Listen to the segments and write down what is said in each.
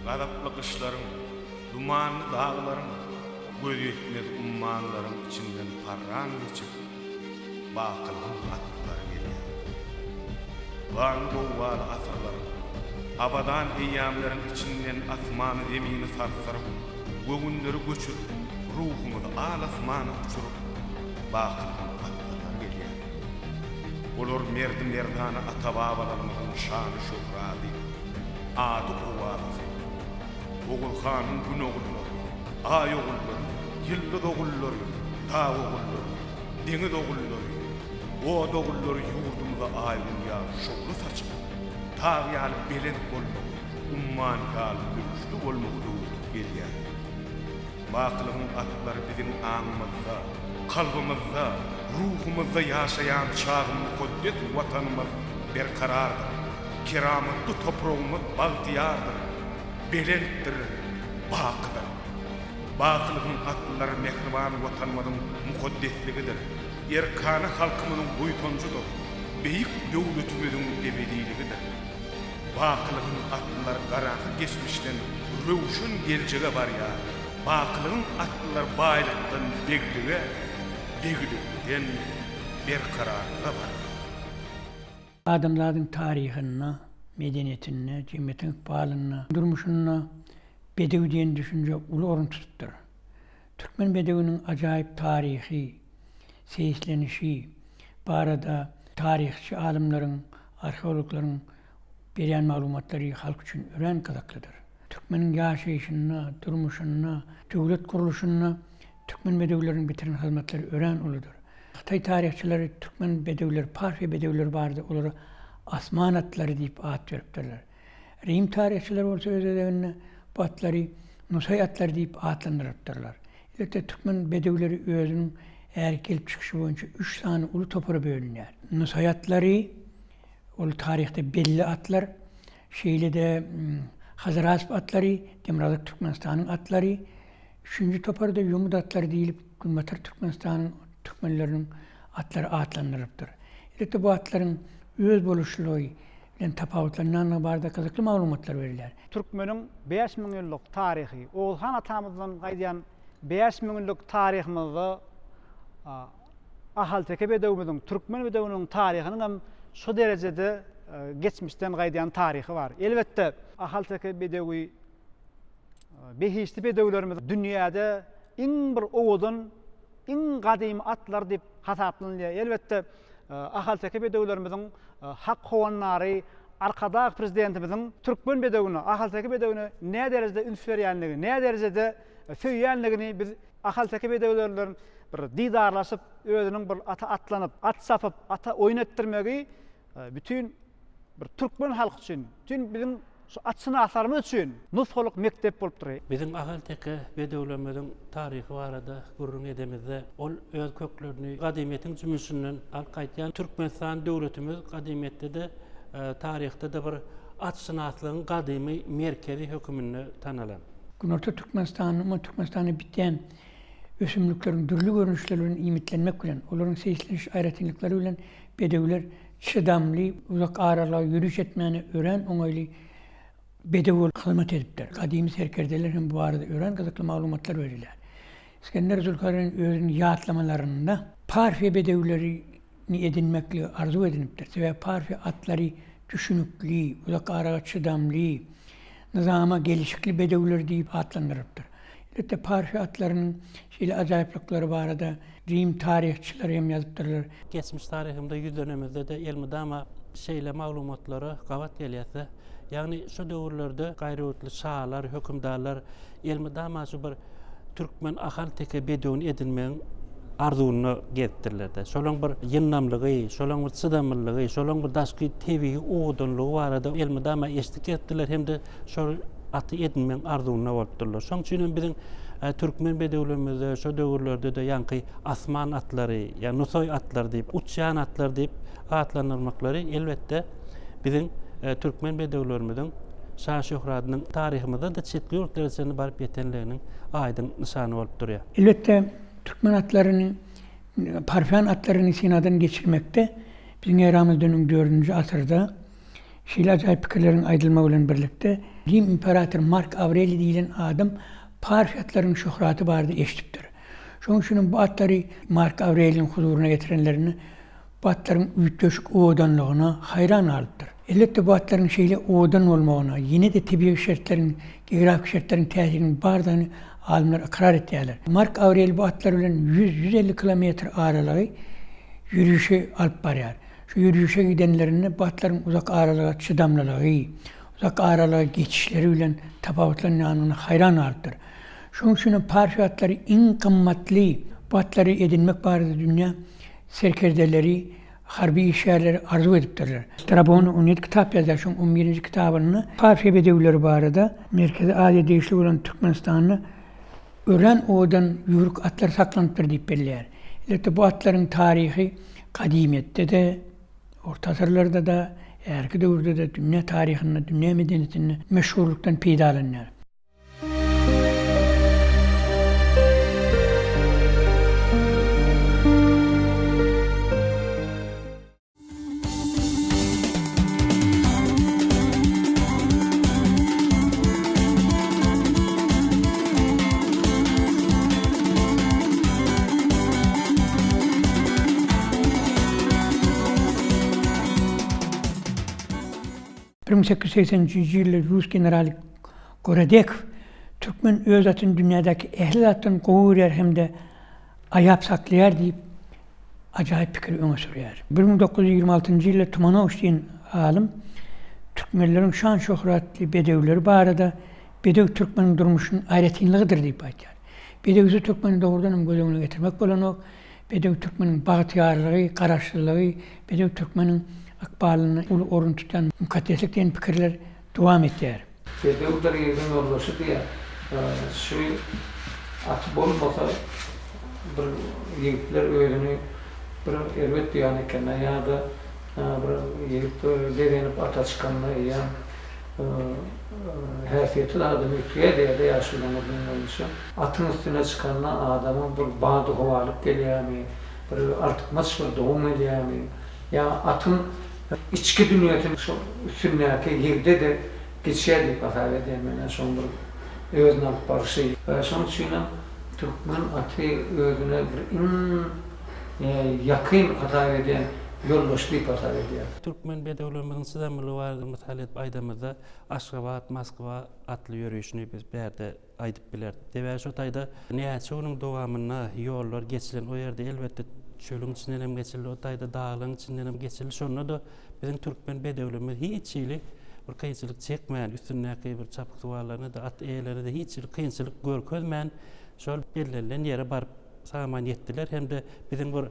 Gazaply gyşlaryň, dumanly daglaryň, gözýetmez ummanlaryň içinden parran geçip, bakylygyň atlary gelýär. Ganly-gowgaly asyrlaryň, abadan eýýamlaryň içinden asmany-zemini sarsdyryp, göwünleri göçürip, ruhumyzy al-asmana uçuryp, bakylygyň atlylary gelýär. Olar merdi-merdana ata-babalarymyzyň şany-şöhrady, ady-owazasy. Oguz hanyň Gün ogullary, Aý ogullary, Ýyldyz ogullary, Dag ogullary, Deňiz ogullary, Ot ogullary ýurdumyza aý-gün ýaly şowly saçyp, dag ýaly belent bolmagy, umman ýaly möwçli bolmagy öwredip gelýär. Bakylygyň atlary biziň aňymyzda, kalbymyzda, ruhumyzda ýaşaýan çagy mukaddes Watanymyz berkarardyr, keramatly topragymyz bagtyýardyr, belentdir, bakydyr. Bakylygyň atlylary mähriban Watanymyzyň mukaddesligidir, erkana halkymyzyň buýsanjydyr, beýik döwletimiziň ebediligidir. Bakylygyň atlylary garaňky geçmişden röwşen geljege barýar. Bakylygyň atlylary baýlykdan beglige, beglikden berkararlyga barýar. Adamzadyň taryhynda, medeniýetinde, jemgyýetiň ykbalynda, durmuşynda bedew diýen düşünje uly orun tutupdyr. Türkmen bedewiniň ajaýyp taryhy, seýislenişi barada taryhçy alymlaryň, arheologlaryň berýän maglumatlary halk üçin örän gyzyklydyr. Türkmeniň ýaşaýşynda, durmuşynda, döwlet gurluşynda türkmen bedewleriniň bitiren hyzmatlary örän uludyr. Hytaý taryhçylary türkmen bedewleri, parfiýa bedewleri barada olara asman atlary diýip at beripdirler. Rim taryhçylary bolsa öz gezeginde bu atlary Nusaý atlary diýip atlandyrypdyrlar. Elbetde, türkmen bedewleri özüniň häli gelip çykyşy boýunça üç sany uly topara bölünýär. Nusaý atlary, ol taryhda belli atlar, şeýle-de Hazarasp atlary, Demirgazyk Türkmenistanyň atlary, üçünji toparda ýomut atlary diýlip Günbatar Türkmenistanyň türkmenleriniň atlary atlandyrylypdyr. Elbetde, bu atlaryň özboluşlylygy bilen tapawutlanýandygy barada gyzykly maglumatlar berilýär. Türkmeniň 5000 ýyllyk taryhy, Oguz han atamyzdan gaýdýan 5000 ýyllyk taryhymyzda ahalteke bedewimiziň, türkmen bedewiniň taryhynyň hem şu derejede geçmişden gaýdýan taryhy bar. Elbetde, ahalteke bedewi behişdi bedewlerimiz dünýäde iň bir owadan, iň gadymy atlar diýip hasaplanylýar. Elbetde, ahalteke bedewlerimiziň hak howandary Arkadag Prezidentimiziň türkmen bedewine, ahalteke bedewine näderejede üns berýändigini, näderejede söýýändigini biz ahalteke bedewleri bilen bir didarlaşyp, özüniň bir ata atlanyp, at çapyp, ata oýun etdirmegi bütin bir türkmen halky üçin, bütin biziň şu atşynaslarymyz üçin nusgalyk mekdep bolup durýar. Biziň ahalteke bedewlerimiziň taryhy barada gürrüň edemizde, ol öz köklerini gadymyýetiň jümmüşinden alyp gaýdýan Türkmenistan döwletimiz gadymyýetde-de, taryhda-da bir atşynaslygyň gadymy merkezi höküminde tanalan. Günorta Türkmenistanda, umuman Türkmenistanda bitýän ösümlikleriň dürli görnüşleri bilen iýmitlenmek bilen, olaryň seýisleniş aýratynlyklary bilen bedewler çydamly, uzak aralyga ýöriş etmäne örän oňaýly bedew bolup hyzmat edipdir. Gadymy serkerdeler hem bu barada örän gyzykly maglumatlar berilýär. Isgender Zülkarneýn özüniň ýatlamalarynda parfiýa bedewlerini edinmekligi arzuw edinipdir. Sebäbi parfiýa atlary düşünikli, uzak araga çydamly, nyzama gelşikli bedewler diýip atlandyrypdyr. Elbetde, parfiýa atlarynyň şeýle ajaýyplyklary barada rim taryhçylary hem ýazypdyrlar. Geçmiş taryhymyza ýüzlenemizde-de elmydama şeýle maglumatlara gabat gelýäs-de. Ýagny şo döwürlerde gaýry ýurtly şalar, hökümdarlar elmydama şu bir türkmen ahal-teke bedewini edinmegiň arzuwynda gezipdirler-de. Şolaň bir ýyndamlygy, şolaň bir çydamlylygy, şolaň bir daşky tebigy owadanlygy barada elmydama eşidip gezipdirler hem-de şol aty edinmegiň arzuwynda bolupdyrlar. Şonuň üçin hem biziň türkmen bedewlerimizde şo döwürlerde-de ýaňky asman atlary, ýa nusaý atlary diýip, uçýan atlar diýip atlandyrmaklary elbetde biziň türkmen bedewlerimiziň şan-şöhratynyň taryhymyzda-da çetki ýurtlara çenli baryp ýetenliginiň aýdyň nyşany bolup durýar. Elbetde, türkmen atlaryny, parfiýan atlaryny synadan geçirmekde biziň eramyzdan öň dördünji asyrda. Şeýle ajaýyp pikirleriň aýdylmagy bilen birlikde, Rim imperatory Mark Awreliý diýlen adam parfiýa atlarynyň şöhraty barada eşidipdir. Şonuň üçinem bu atlary Mark Awreliniň huzuryna getirenlerinde bu atlaryň üýtgeşik owadanlygyna haýran galypdyr. Elbetde bu atlaryň şeýle owadan bolmagyna ýene-de tebigy şertleriň, geografik şertleriň täsiriniň bardygyny alymlar ykrar etýärler. Mark Awreliý bu atlar bilen ýüz, 150 kilometr aralygy ýörişe alyp barýar. Şu ýörişe gidenlerinde bu atlaryň uzak aralyga çydamlylygy, uzak aralyga geçişleri bilen tapawutlanýandygyna haýran galypdyr. Şonuň üçin hem parfiýa atlary iň gymmatly bu atlary edinmek barada dünýä serkerdeleri, harby işgärleri arzuw edipdirler. Strabon on ýedi kitap ýazýar, şonuň on birinji kitabynda parfiýa bedewleri barada Merkezi Aziýa degişli bolan Türkmenistanda örän owadan ýüwrük atlar saklanypdyr diýip belleýär. Elbetde bu atlaryň taryhy gadymyýetde-de, orta asyrlarda-da, häzirki döwürde-de dünýä taryhynda, dünýä medeniýetinde meşhurlykdan peýdalanýar. 1883-nji ýylda rus generaly Goradekow Türkmen öz atyny dünýädäki ähli zatdan gowy görýär hem-de aýap saklaýar diýip, ajaýyp pikiri öňe sürýär. 1926-njy ýylda Tumanowiç diýen alym türkmenleriň şan-şöhratly bedewleri barada Bedew türkmeniň durmuşynyň aýratynlygydyr diýip aýdýar. Bedewsiz türkmeni dogrudan hem göz öňüne getirmek bolanok. Bedew türkmeniň bagtyýarlygy, garaşsyzlygy, bedew türkmeniň ykbalynda uly orun tutýan mukaddeslik diýen pikirler dowam etýär. Bedew bir ýigidiň ýoldaşy diýýär. Şu aty bolmasa bir ýigitler özüni bir erbet duýan ekeni ýa-da bir ýigit begenip ata çykanda eýýäm häsiýeti zadyny üýtgeýär diýýär-de ýaşulyň gürrüňi boýunça. Atyň üstüne çykanda adama bir badyhowalyk gelýärmi, bir artykmaç bir dowum gelýärmi ýa atyň içki dünýäsini şol üstündäki ýigde-de geçýär diýip hasap edýän men-ä şoň bir özüni alyp barşy. Şonuň üçinem türkmen aty özüne bir iň ýakyn hasap edýän ýoldaşy diýip hasap edýär. Türkmen bedewlerimiziň çydamlylygy barada mysal edip aýdamyzda, Aşgabat, Moskwa atly ýörişini biz bärde aýdyp bileris. Sebäbi şo taýda näçe günüň dowamynda ýollar geçilen, o ýerde elbetde çölüň içinden hem geçildi, o taýda daglaryň içinden hem geçildi. Şonda-da biziň türkmen bedewlerimiz hiç hili bir kynçylyk çekmän, üstündäki bir çapyksuwarlaryna-da, at eýelerine-de hiç hili kynçylyk görkezmän, şol bellenilen ýere baryp saman ýetdiler hem-de biziň bir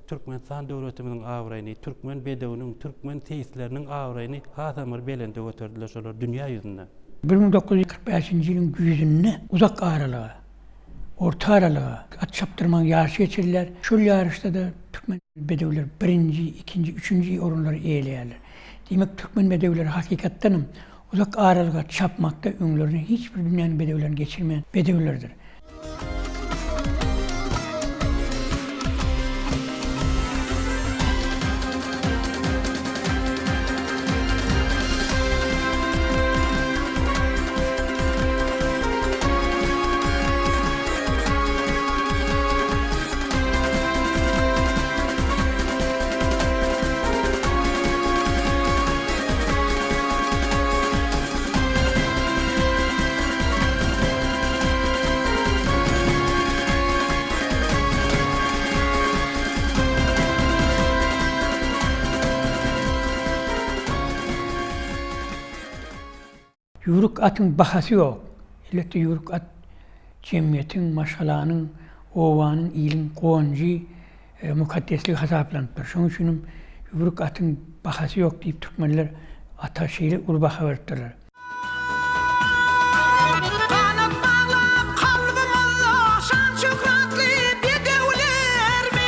Türkmenistan döwletimiziň abraýyny, türkmen bedewiniň, türkmen seýisleriniň abraýyny hasam bir belende göterdiler şolar dünýä ýüzünde. 1945-nji ýylyň güýzünde uzak aralyga, orta aralyga at çapdyrmagyň ýaryşy geçirilýär. Şol ýaryşda-da türkmen bedewleri birinji, ikinji, üçünji orunlary eýeleýärler. Diýmek, türkmen bedewleri hakykatdanam uzak aralyga çapmakda öňlerine hiç bir dünýäniň bedewlerini geçirmeýän bedewlerdir. Ýüwrük atyň bahasy ýok. Elbetde, ýüwrük at jemgyýetiň, maşgalanyň, obanyň, iliň guwanjy, mukaddesligi hasaplanypdyr. Şonuň üçin hem ýüwrük atyň bahasy ýok diýip türkmenler ata şeýle uly baha beripdirler. Ganat baglap kalbymyzda şan-şöhratly bedewlerimiz.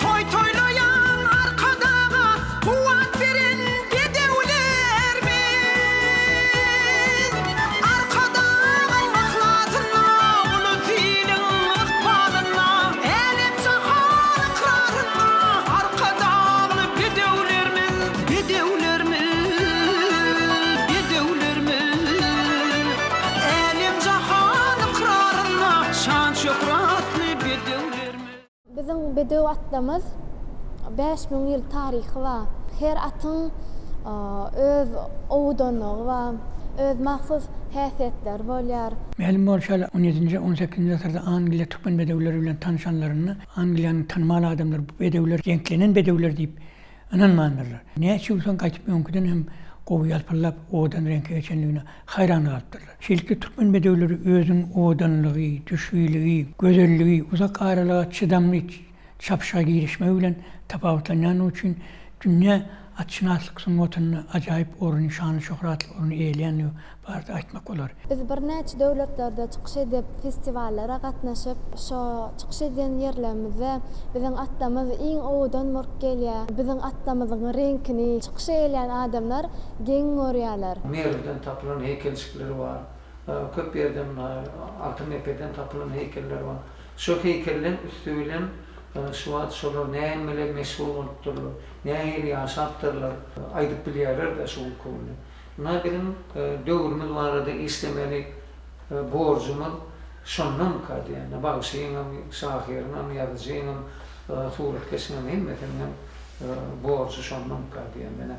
Toý toýlaýan Arkadaga kuwwat beren bedewlerimiz. Arkadagyň yhlasynda, ulus-iliň ykbalynda, älem-jahan ykrarynda Arkadagly bedewlerimiz. Biziň bedew atlamyz 5000 ýyl taryhy bar. Her atyň öz owadanlygy bar, öz mahsus häsiýetleri bolýar. Mälim bolşy ýaly, on ýedinji, on sekizinji asyrda Angliýa türkmen bedewleri bilen tanyşanlarynda Angliýanyň tanymal adamlary bu bedewler reňklenen bedewler diýip ynanmandyrlar. Näçe ýyl soň gaýtyp öňküden hem gowy ýalpyldap owadan reňke geçenligine haýran galypdyrlar. Şeýlelikde türkmen bedewleri özüniň owadanlygy, düşbüligi, gözelligi, uzak aralyga çydamly çapyşyga girişmegi bilen tapawutlanýandygy üçin dünýä atşynaslyk sungatynda ajaýyp orny, şanly-şöhratly orny eýeleýändigi barada aýtmak bolar. Biz birnäçe döwletlerde çykyş edip, festiwallara gatnaşyp, şo çykyş edýän ýerlerimizde biziň atlamyz iň owadan bolup gelýär. Biziň atlamyzyň reňkini çykyşa gelýän adamlar geň görýärler. Merwden tapylan heýkeljikleri bar. Köp ýerden Altyndepeden tapylan heýkeller bar. Şo heýkelleň üsti bilen şu wagt şolar näme bilen meşgul bolupdyrlar, nähili ýaşapdyrlar aýdyp bilýärler-de şu günki günde. Ynha biziň döwrümiz barada işlemeli borjumyz şondamyka diýýän. Bagşyňam, şahyryňam, ýazyjyňam, suratkeşiňem hemmesiniňem borjy şondamyka diýýän men-ä.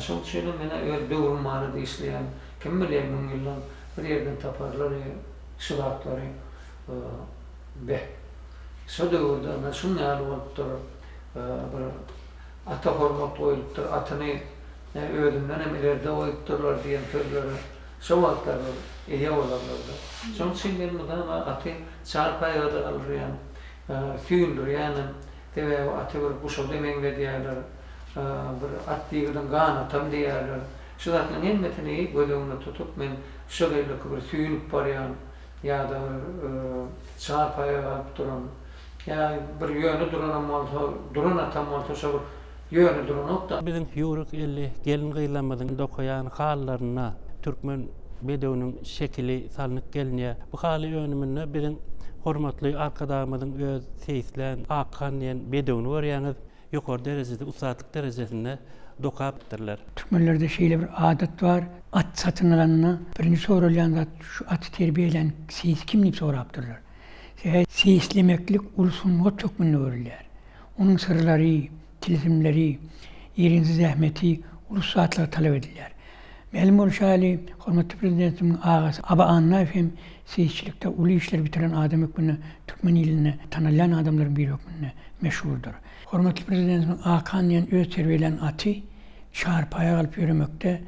Şoň üçinem men-ä öz döwrüm barada işleýän. Kim bilýär müň ýyldan bir ýerden taparlar şu zatlary. Beh. Şo döwürde ynha şuň ýaly bolupdyr. Bir ata hormat goýlupdyr, atyny özündenem ilerde goýupdyrlar diýen sözlere şo wagtlar bir eýe bolarlar-da. Şonuň üçin men mydama aty çarpaýa-da galdyrýan, süýndürýänem. Sebäbi aty bir guşa-da meňzedýärler, bir at ýigidiň ganatam diýýärler. Şu zatlaryň hemmesini göz öňünde tutup men şo beýleki bir süýnüp barýan ýa-da bir çarpaýa galyp duran, ýa bir ýöne duranam bolsa, duran atam bolsa şo bir ýöne duranok-da. Biziň ýüwrük elli gelin-gyzlarymyzyň dokaýan halylarynda türkmen bedewiniň şekili salnyp gelinýär. Bu haly önüminde biziň hormatly Arkadagymyzyň öz seýislän Akhan diýen bedewini görýäňiz. Ýokary derejede, ussatlyk derejesinde dokapdyrlar. Türkmenlerde şeýle bir adat bar, at satyn alanda birinji soralýan zat şu aty terbiýelän seýis kim diýip sorapdyrlar. Sebäbi seýislemeklik uly sungat hökmünde görülýär. Onuň syrlary, tilsimleri, irginsiz zähmeti, uly ussatlygy talap edilýär. Mälim bolşy ýaly, hormatly Prezidentimiziň agasy Aba Annaýew hem seýisçilikde uly işler bitiren adam hökmünde türkmen ilinde tanalýan adamlaryň biri hökmünde meşhurdyr. Hormatly Prezidentimiziň Akan diýen öz terbiýelän aty çarpaýa galyp ýöremekde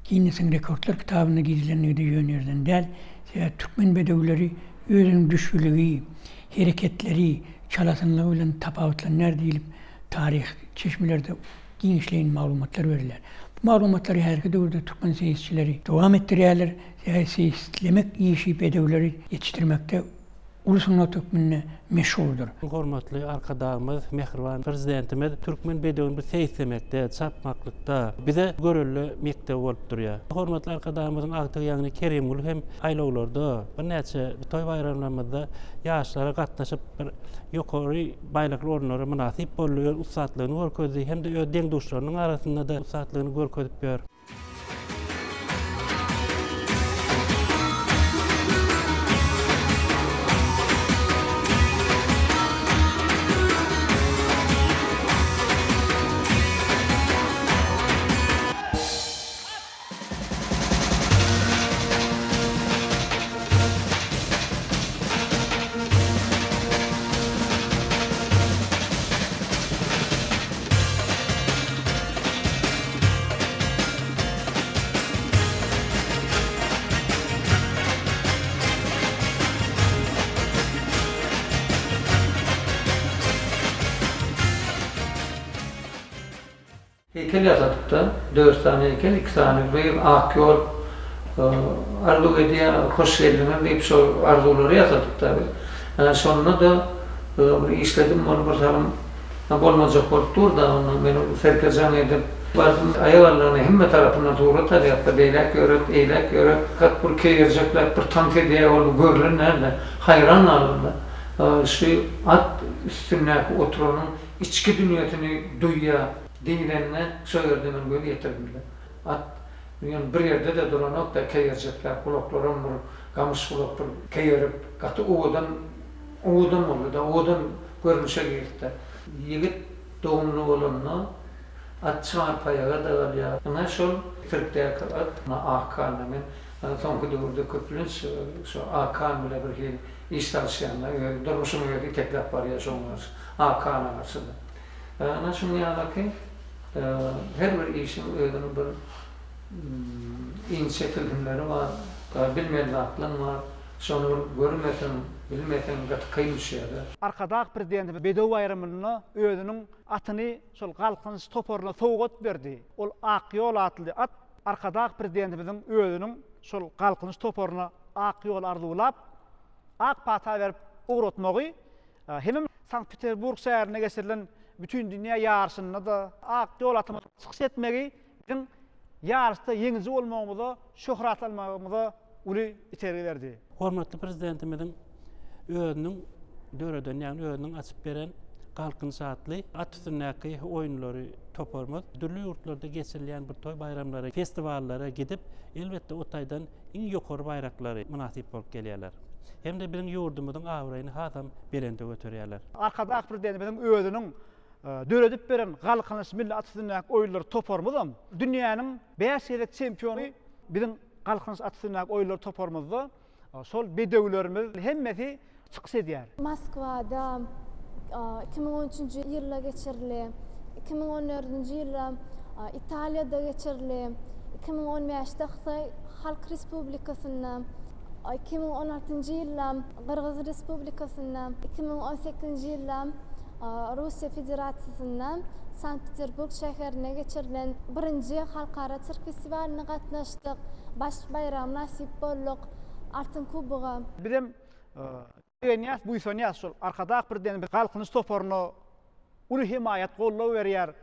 Ginnesiň rekordlar kitabynda girizilenligi-de ýöne ýerden däl. Sebäbi türkmen bedewleri özüniň düşbüligi, hereketleri, çalasynlygy bilen tapawutlanýar diýlip, taryhy çeşmelerde giňişleýin maglumatlar berilýär. Bu maglumatlary häzirki döwürde türkmen seýisçileri dowam etdirýärler. Sebäbi seýislemek işi bedewleri ýetişdirmekde uly sungat hökmünde meşhurdyr. Hormatly Arkadagymyz, mähriban Prezidentimiz türkmen bedewini bir seýislemekde, çapmaklykda bize görelde mekdebi bolup durýar. Hormatly Arkadagymyzyň agtygy ýagny Kerimguly hem aýlawlarda, birnäçe toý-baýramlarymyzda ýaşlara gatnaşyp bir ýokary baýrakly orunlara mynasyp boldy, öz ussatlygyny görkezdi hem-de öz deň-duşlarynyň arasynda-da ussatlygyny görkezip ýör. Heýkel ýasadyk-da, dört sany heýkel, iki sany gyz, ak ýol arzuw edýär, hoş geldiňiz diýip şol arzuwlary ýasadyk-da biz. Şonda-da bir işledim ony bir salym bolmajak bolup dur-da, onda men sirke jaň edip, bardym, aýak aldygyna hemme tarapyndan surat alýardy, beýläk ýöret, eýläk ýöret, hat bir keýerjekläp bir tans edýär, ol görlen däl-de, haýran galdym-da. Şu at üstündäki oturanyň içki dünýesini duýýar. Diýlende, şo ýerde men göz ýetirdim-de. At ýöne bir ýerde-de duranok-da, keýerjekläp, gulaklaram bir gamyş gulak bir keýerip, gaty owadan, owadan boldy-da, owadan. görnüşe giripdir. Ýigit dogumly bolanda at çarpaýaga-da galýar. Ynha şol sirkdäki at Akganda. Men soňky döwürde köplenç şu Akgan bile bir hili iş salyşýan-da, özi durmuşyň özi itekläp barýar şoňa garşy, Akgana garşy-da. Ynha şunuň ýalyky her bir işiň özüniň bir inçe tilsimleri bar, bilmeli zatlaň bar. Şony bir görmeseň, bilmeseň gaty kyn düşýär-de. Arkadag Prezidentimiz Bedew baýramynda özüniň atyny şol Galkynyş toparyna sowgat berdi. Ol Ak ýol atly at Arkadag Prezidentimiziň özüniň şol Galkynyş toparyna ak ýol arzuwlap, ak pata berip ugratmagy hemem Sankt-Peterburg şäherinde geçirilen bütindünýä ýaryşynda-da Ak ýol atymyzyň çykyş etmegi biziň ýaryşda ýeňiji bolmagymyza, şöhratlanmagymyza uly itergi berdi. Hormatly Prezidentimiziň özüniň döreden, ýagny özüniň açyp beren Galkynyş atly at üstündäki oýunlary toparymyz dürli ýurtlarda geçirilýän bir toý baýramlara, festiwallara gidip, elbetde o taýdan iň ýokary baýraklary mynasyp bolup gelýärler. Hem-de biziň ýurdumyzyň abraýyny hasam belende göterýärler. Arkadag Prezidentimiziň özüniň döredip beren Galkynyş milli at üstündäki oýunlary toparymyzam dünýäniň bäş gezek çempiony biziň Galkynyş at üstündäki oýunlar toparymyzda şol bedewlerimiz hemmesi çykyş edýär. Moskwada 2013-nji ýylda geçirildi. 2014-nji ýylda Italiýada geçirildi. 2015-de Hytaý Halk Respublikasynda, 2016-njy ýylda Gyrgyz Respublikasynda, 2018-nji ýylda Russiýa Federasiýasynda Sankt-Peterburg şäherinde geçirilen birinji halkara sirk festiwalyna gatnaşdyk. Baş baýraga mynasyp bolduk, Altyn kuboga. Bizem begenýäs, buýsanýas şol Arkadag Prezidentimiz Galkynyş toparyna uly hemaýat, goldaw berýär.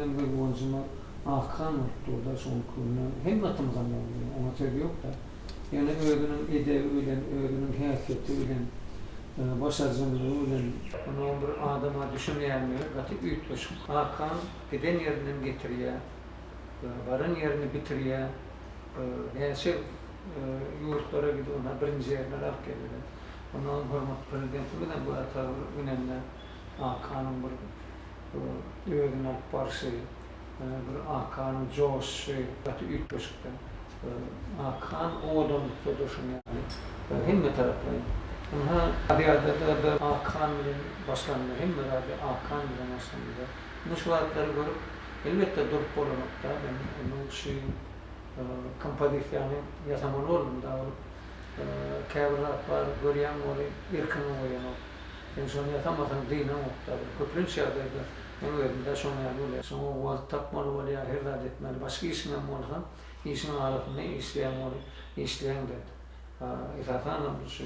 Meniň göz guwanjyma Akhan bolup durda şoň köne hemme atymyzam boldy oňa söz ýokda ýöne özüniň edebi bilen özüniň häsiýeti bilen başarjaňlygy bilen onuň bir adama düşünýänligi gaty üýtgeşik Akhan giden ýerinden getirýä baran ýerini bitirýä näçe ýurtlara gidip ynha birinji ýerleri alyp geldiler ondan hormatly prezidentimizem bu ata bir münende Akanyň bir özüni alyp barşy, bir Akanyň joşuşy gaty üýtgeşikdi. Akan owadanlykda-da şoň ýaly, hemme taraplaýyn. Ynha, Aziadada-da Akan bilen başlandy, hemme zady Akan bilen başlandy. Indi şu zatlary görüp, elbetde, durup bolanok-da. Men onuň şu kompozisiýany ýasamaly boldum-da. Ol käbir zat bar, görýäň ony, erkiňe goýanok. Sen şony ýasamasaň dynaňok-da bir. Köplenç ýagdaýda meň özümde şoň ýaly bolýar. Şoňa wagt tapmaly bolýar, her zat etmeli. Başga işiňem bolsa, işiň arasynda işleýäň ony, işleýäň-de. Esasanam şu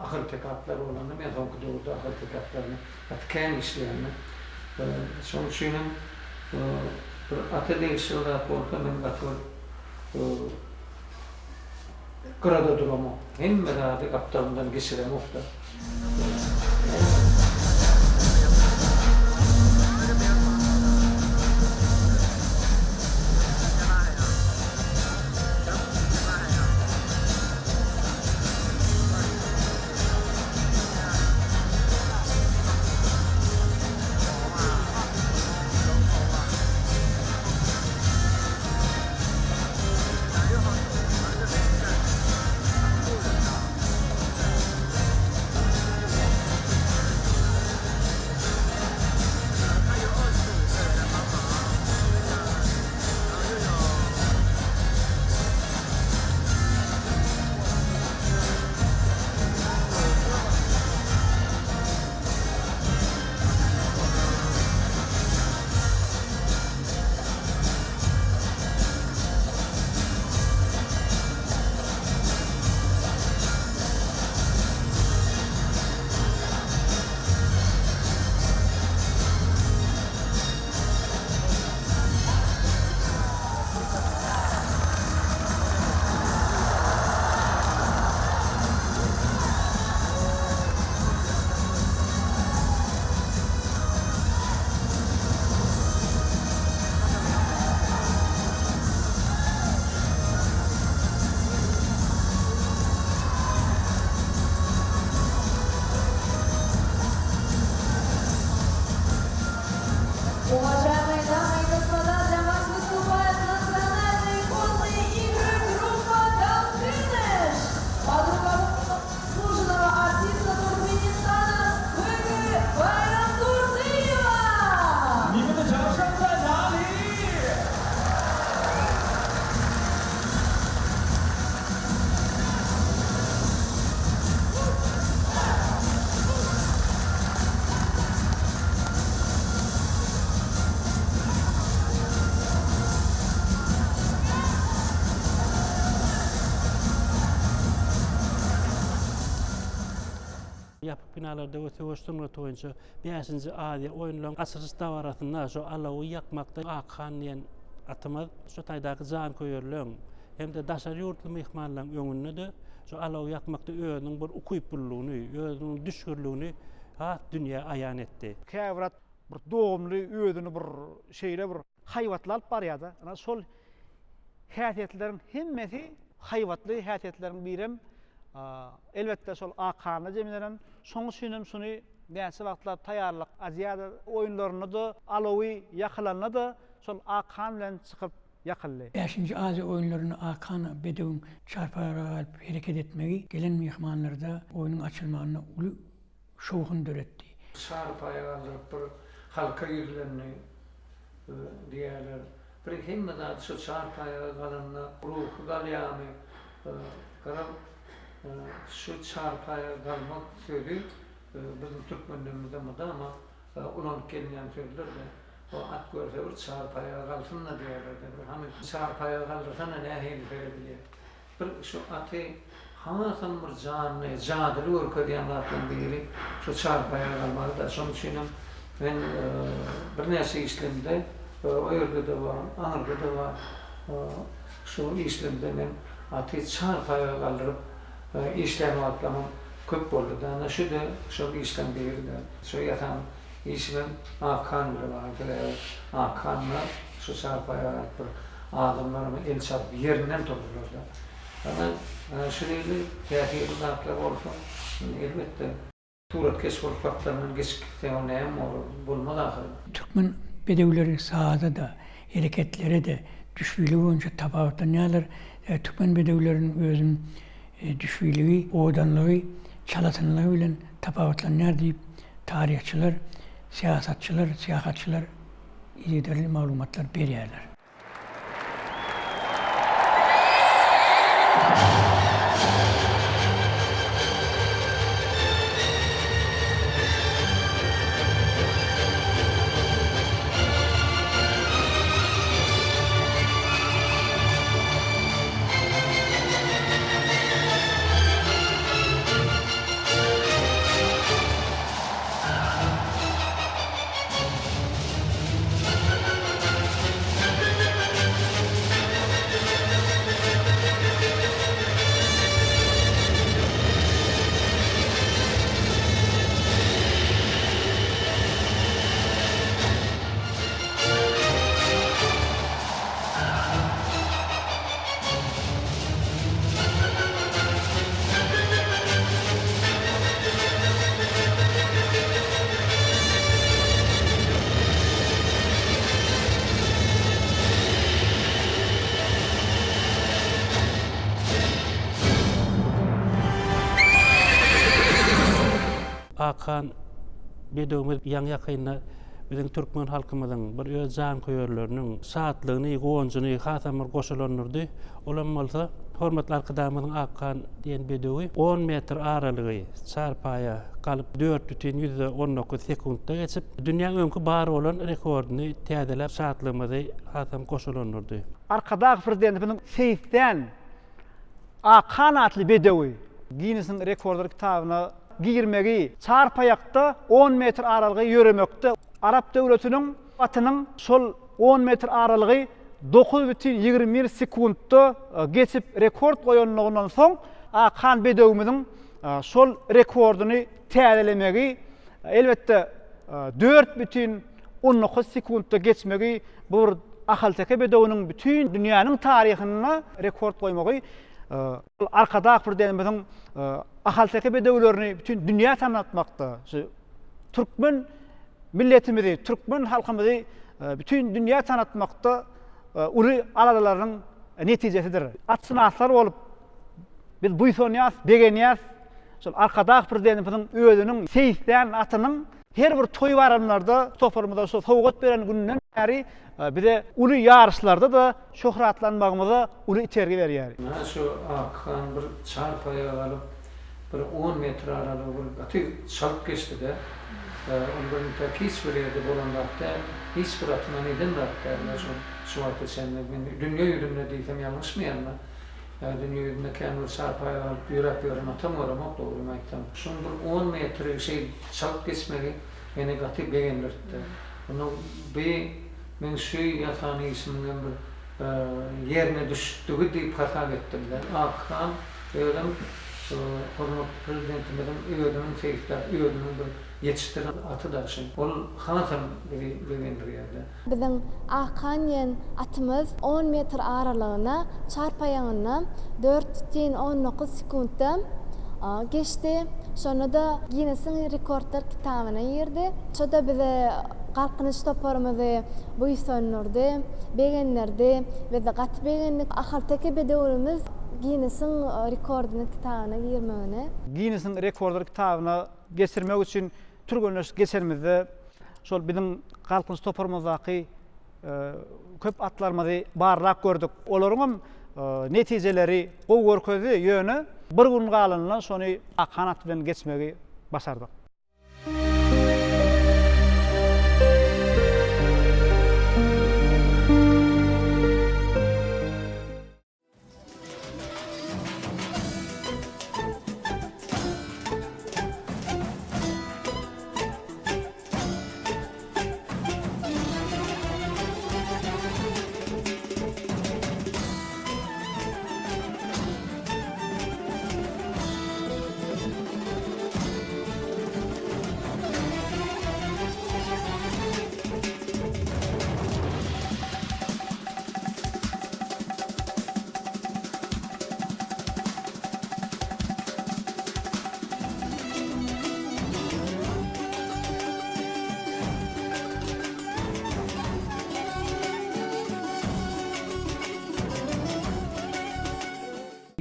ahalteke atlary bolanda, men soňky döwürde ahalteke atlaryny gaty kän işleýän-de. Şonuň üçinem bir ata degişli bir zat bolsa men gaty bir Gyrada duramok. Hemme zady gapdalymdan geçiremok-da. Ýapyk binalarda we söweş sungaty boýunça bäşinji Aziýa oýunlaryň açylyş dabarasynda şu alawy ýakmakda Akhan diýen atymyz şu taýdaky janköýerleň hem-de daşary ýurtly myhmanlaryň öňünde-de şu alawy ýakmakda özüniň bir ukyplylygyny, özüniň düşgürligini has dünýä aýan etdi. Käbir at bir dogumly özüni bir şeýle bir haýbatly alyp barýar-da. Ynha şol häsiýetleriň hemmesi haýbatly häsiýetleriň birem elbetde şol Akhanda jemlenen. Şonuň üçin hem şuny näçe wagtlap taýýarlyk Aziada oýunlarynda-da alawy ýakylanda-da şol Akhan bilen çykyp ýakyldy. Bäşinji Aziýa oýunlarynda Akhan bedewiň çarpaýa galyp hereket etmegi gelen myhmanlarda oýnuň açylmagynda uly şowhun döretdi. Çarpaýa galdyryp bir halka ýüzlendi diýýärler. Bir hemme zat şu çarpaýa galanda ruhy galýarmy? Garaz, şu çarpaýa galmak sözi biziň türkmenlerimizde mydama ulanyp gelinýän sözler-de. O at görse bir çarpaýa galsyn-da diýýärler-de. Bir hany çarpaýa galdyrsana nähili seredilýär. Bir şu aty hasam bir janly, jadyly görkezýän zatlaryň biri şu çarpaýa galmagy-da. Şonuň üçinem men birnäçe işlemde, o ýerde-de bar, aňyrda-da bar, şu işlemde men aty çarpaýa galdyryp işlän wagtlarym köp boldy-da. Ana şu-da şol işleň biri-de. Şu ýasan işimem Akhan bile bar. Sebäbi Akhanda şu çarpaýa galyp bir adamlaram el çalyp ýerinden turdular-da. Ana şu hili täsirli zatlar bolsa, elbetde. Suratkeş bolup gapdalyndan geçip gitseň o näme bolar? Bolmaz ahyry. Türkmen bedewleri saza-da, hereketlere-de, düşbüligi boýunça tapawutlanýarlar. Türkmen bedewleriniň özüniň düşbüligi, owadanlygy, çalasynlygy bilen tapawutlanýar diýip, taryhçylar, syýasatçylar, syýahatçylar yzygiderli maglumatlar berýärler. Akhan bedewimiz ýaňy-ýakynda biziň türkmen halkymyzyň bir öz janköýerleriniň şatlygyny, guwanjyny hasam bir goşalandyrdy. Olam bolsa, hormatly Arkadagymyzyň Akhan diýen bedewi on metr aralygy çarpaýa galyp, dört bütin ýüzde on dokuz sekuntda geçip, dünýäň öňki bar bolan rekordyny täzeläp, şatlygymyzy hasam goşalandyrdy. Arkadag Prezidentimiziň seýislän Akhan atly bedewi Ginnesiň rekordlar kitabyna girmegi, çarpaýakda on metr aralygy ýöremekde Arap döwletiniň atynyň şol on metr aralygy 9,21 sekuntda geçip rekord goýanlygyndan soň Akhan bedewimiziň şol rekordyny täzelemegi, elbetde, 4,19 sekuntda geçmegi bu bir ahalteke bedewiniň bütin dünýäniň taryhynda rekord goýmagy Arkadag Prezidentimiziň ahalteke bedewlerini bütin dünýä tanatmakda, şu türkmen milletimizi, türkmen halkymyzy bütin dünýä tanatmakda uly aladalarynyň netijesidir. Atşynaslar bolup biz buýsanýarys, begenýäris. Şol Arkadag Prezidentimiziň özüniň seýislän atynyň her bir toý-baýramlarda toparymyza şu sowgat beren gününden bäri bize uly ýaryşlarda-da şöhratlanmagymyza uly itergi berýär. Ynha şu Akhan bir çarpaýa galyp, bir on metr aralygy bir gaty çalt geçdi-de. Ol bir intäk hiç bir ýerde bolan zat däl, hiç bir atyňam eden zat däl-de şol şu wagta çenli. Men dünýe ýüzünde diýsem ýalňyşmaýan-da. Ýa dünýe ýüzünde kän bir çarpaýa galyp ýöräp ýören atam göremok dogrymy aýtsam. Şuň bir on metri şeýdip çalt geçmegi meni gaty begendiripdi. Onda bi meň şu ýasan işimiňem bir ýerine düşdügi diýip hasap etdim-de. Akhan özem hormatly Prezidentimiziň özüniň seýisläp, özüniň bir ýetişdiren aty daşy. Ol hasam bizi begendirýär-de. Biziň Akhan diýen atymyz on metr aralygyna çarpaýagynda dört bütin 19 sekuntda geçdi. Şonda-da Ginnesiň rekordlar kitabyna girdi. Şo-da bize Galkynyş toparymyzy buýsandyrdy, begendirdi. Biz-de gaty begendik. Ahalteke bedewimiz Ginnesiň rekordynyň kitabyna girmegine. Ginnesiň rekordlar kitabyna geçirmek üçin türgenleşik geçenimizde şol biziň Galkynyş toparymyzdaky köp atlarymyzy barlap gördük. Olaryňam netijeleri gowy görkezdi, ýöne bir gün galanda şony Akhan aty bilen geçmegi başardyk.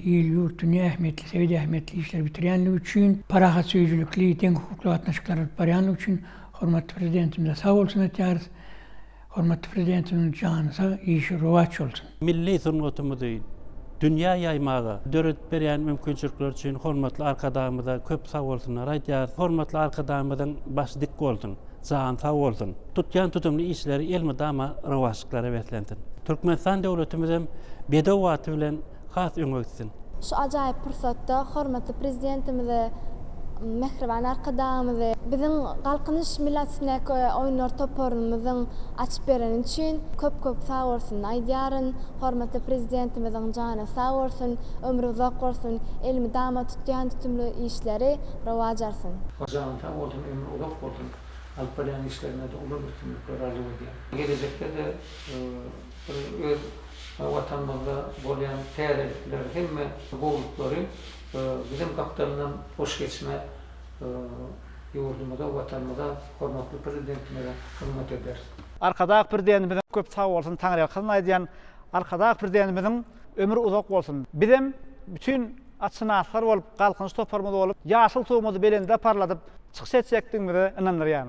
Il-ýurt, dünýä ähmiýetli, sebit ähmiýetli işleri bitirýänligi üçin, parahatsöýüjilikli, deňhukukly gatnaşyklar alyp barýanlygy üçin hormatly Prezidentimize sag bolsun aýtýarys. Hormatly Prezidentimiziň jany sag, işi rowaç bolsun! Milli sungatymyzy dünýä ýaýmaga döredip berýän mümkinçilikleri üçin hormatly Arkadagymyza köp sagbolsunlar aýdýarys. Hormatly Arkadagymyzyň başy dik bolsun, jany sag bolsun! Tutýan tutumly işleri elmydama rowaçlyklara beslensin! Türkmenistan döwletimizem bedew aty bilen has öňe gitsin! Şu ajaýyp pursatda hormatly Prezidentimize, mähriban Arkadagymyzy biziň Galkynyş milli at üstündäki oýunlar toparymyzyň açyp bereni üçin köp-köp sagbolsun aýdýaryn. Hormatly Prezidentimiziň jany sag bolsun, ömri uzak bolsun, elmydama tutýan tutumly işleri rowaç alsyn. Jany sag bolsun, ömri uzak bolsun, alyp barýan işlerinde-de uly üstünlikler arzuw edýän. Gelejekde-de bir öz Watanymyzda bolýan täzelikleri, hemme gowulyklary bizem gapdalyndan boş geçme ýurdumyza, Watanymyza, hormatly Prezidentimize hyzmat ederis. Arkadag Prezidentimiziň köp sag bolsun Taňryýalkasyn aýdýan Arkadag Prezidentimiziň ömri uzak bolsun. Bizem bütin atşynaslar bolup Galkynyş toparymyz bolup ýaşyl tugumyzy belende parladyp çykyş etjekdigimize ynandyrýan.